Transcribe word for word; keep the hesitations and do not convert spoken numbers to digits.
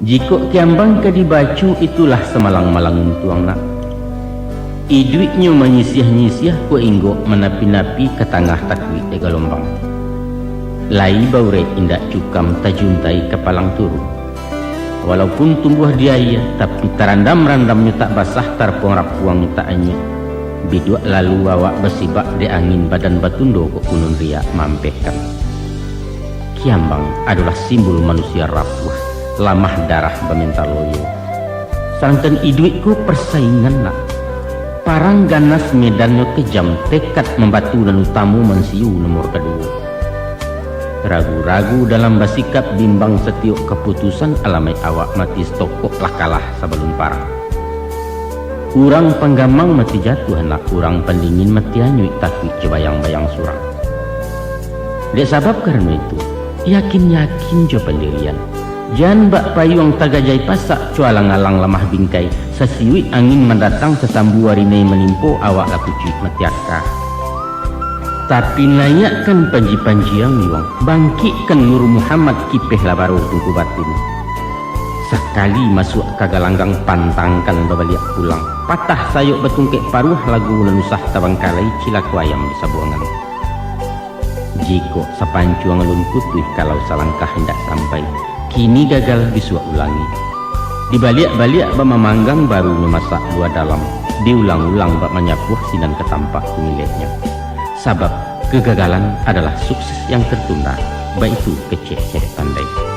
Jikok kiambang ka dibaco, itulah samalang-malang untuang nak. Iduiknyo manyisiah-nyisiah, kok inggok manapi-napi ka tangah takuik dek galombang. Lai baurek indak cukam, tajuntai ka palang turun. Walaupun tumbuah di aia, tapi tarandam-randamnyo tak basah, tarapuang-rapuangnyo tak anyuik. Biduak lalu awak basibak dek angin, badan batundo kok kunun riak maampehkan. Kiambang adolah simbol manusia rapuah, lamah darah baminta loyo. Sadangkan iduik ko parsaingan nak. Parang ganas medannyo kejam, tekad mambatu nan utamo mansiu nomor kaduo. Ragu-ragu dalam basikap, bimbang satiok kaputusan, alamaik awak mati satokok lah kalah sabalun parang. Urang panggamang mati jatuah nak, urang pandingin mati anyuik, takuik jo bayang-bayang surang. Dek sabab karano itu, yakin-yakin jo pandirian. Jan bak payuang tagajai pasak, cualang-alang lamah bingkai, sasiuik angin mandatang, sasambu arinai manimpo, awak lah kucuik mati aka. Tapi naiakkan panji-panji ang yuang, bangkikkan Nur Muhammad, kipeh lah baro tungku batin. Sakali masuak ka galanggang, pantangkan babaliak pulang, patah sayok batungkek paruah, lagu nan usah tabangkalai, cilako ayam di sabuangan. Jikok sapancuang alun putuih, kalau salangkah indak sampai, kini gagal bisuak ulangi. Dibaliak-baliak bak mamanggang, barunyo masak lua dalam, diulang-ulang bak manyapuah, sinan ka tampak kumileknyo. Sabab kegagalan adalah sukses yang tertunda, baitu kecek cewek pandai.